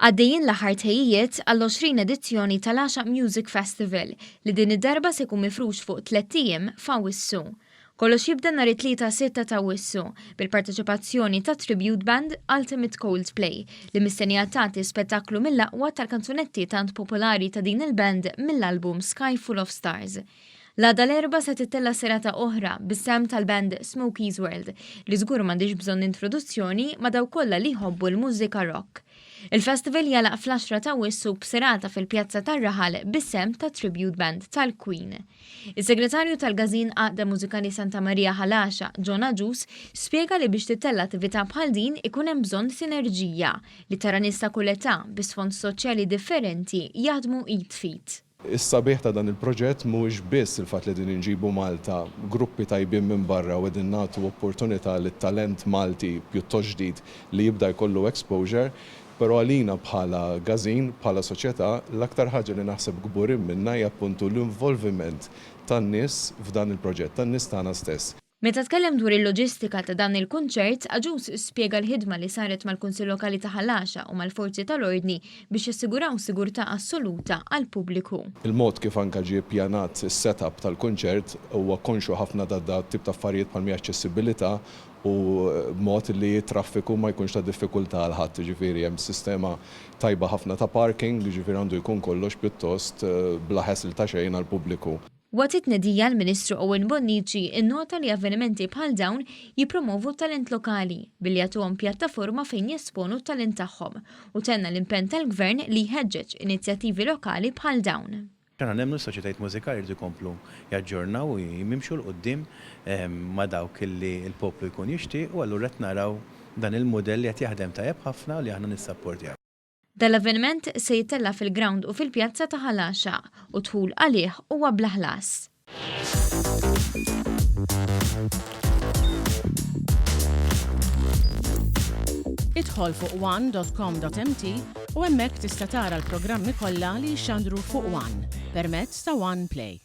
Għaddejjin l-aħħar tħejjijiet għall-20 edizzjoni tal-Għaxaq Music Festival li din id-darba se jkun mifrux fuq tlett ijiem f'Awwissu. Kollox jibda nhar it-Tlieta 6 t'Awwissu bil-parteċipazzjoni tat-tribute band Ultimate Coldplay li mistennija tagħti spettaklu mill-aqwa tal-kanzunetti tant popolari ta' din il-band mill-album Sky Full of Stars. L-għada l-Erbgħa se tittella' serata oħra bis-sehem tal-band Smokey's World li żgur m'għandhiex bżonn introduzzjoni ma' dawk kollha li jħobbu l-mużika rock. Il-festival jagħlaq fl-għaxra t'Awwissu b'serata fil-pjazza tar-raħal bis-sehem tat-tribute band tal-Queen. Is-Segretarju tal-Każin Għaqda Mużikali Santa Marija Ħal Għaxaq, John Agius, spjega li biex tittella' attività bħal din ikun hemm bżonn sinerġija li tara nies ta' kull età bi sfond soċjali differenti jaħdmu id f'id. Is-sabiħ ta' dan il-proġett mhuwiex biss il-fatt li qegħdin inġibu Malta gruppi tajbin minn barra u qegħdin nagħtu opportunità lit-talent Malti pjuttost ġdid li jibda jkollu exposure, però għalina bħala Gazin, bħala soċjetà, l-aktar ħaġa li naħseb kburin minnha hija appuntu l-involviment tan-nies f'dan il-proġett, tan-nies tagħna stess. Meta tkellem dwar il-loġistika ta' dan il-kunċert, Agius spjega l-ħidma li saret mal-Kunsill Lokali ta' Ħal Għaxaq u mal-forzi tal-ordni biex jassiguraw sigurtà assoluta għall-pubbliku. Il-mod kif anke ġie ppjanat is-set-up tal-kunċert huwa konxju ħafna ta' dat-tip ta' affarijiet bħal mhi aċċessibilità u b'mod li t-traffiku ma jkunx ta' diffikultà għal ħadd. Jiġifieri hemm sistema tajba ħafna ta' parking, jiġifieri għandu jkun kollox pjuttost bla hassle ta' xejn għall-pubbliku. Waqt it-tnedija l-Ministru Owen Bonnici nnota li avvenimenti bħal dawn jippromovu t-talent lokali billi jagħtuhom pjattaforma fejn jesponu t-talent tagħhom u tenna l-impenn tal-Gvern li jħeġġeġ inizjattivi lokali bħal dawn. Aħna nemmnu li s-soċjetajiet mużikali jridu jkomplu jaġġornaw u jimxu 'l quddiem ma' dawk li l-poplu jkun jixtieq u allura qed naraw dan il-mudell li qed jaħdem tajjeb ħafna u li aħna nissapportjaw. Dan l-avveniment se jittella' fil-grawnd u fil-pjazza ta' Ħal Għaxaq u d-dħul għalih huwa bla ħlas. Idħol fuq one.com.mt u hemmhekk tista' tara l-programmi kollha li jixxandru fuq One permezz ta' One Play.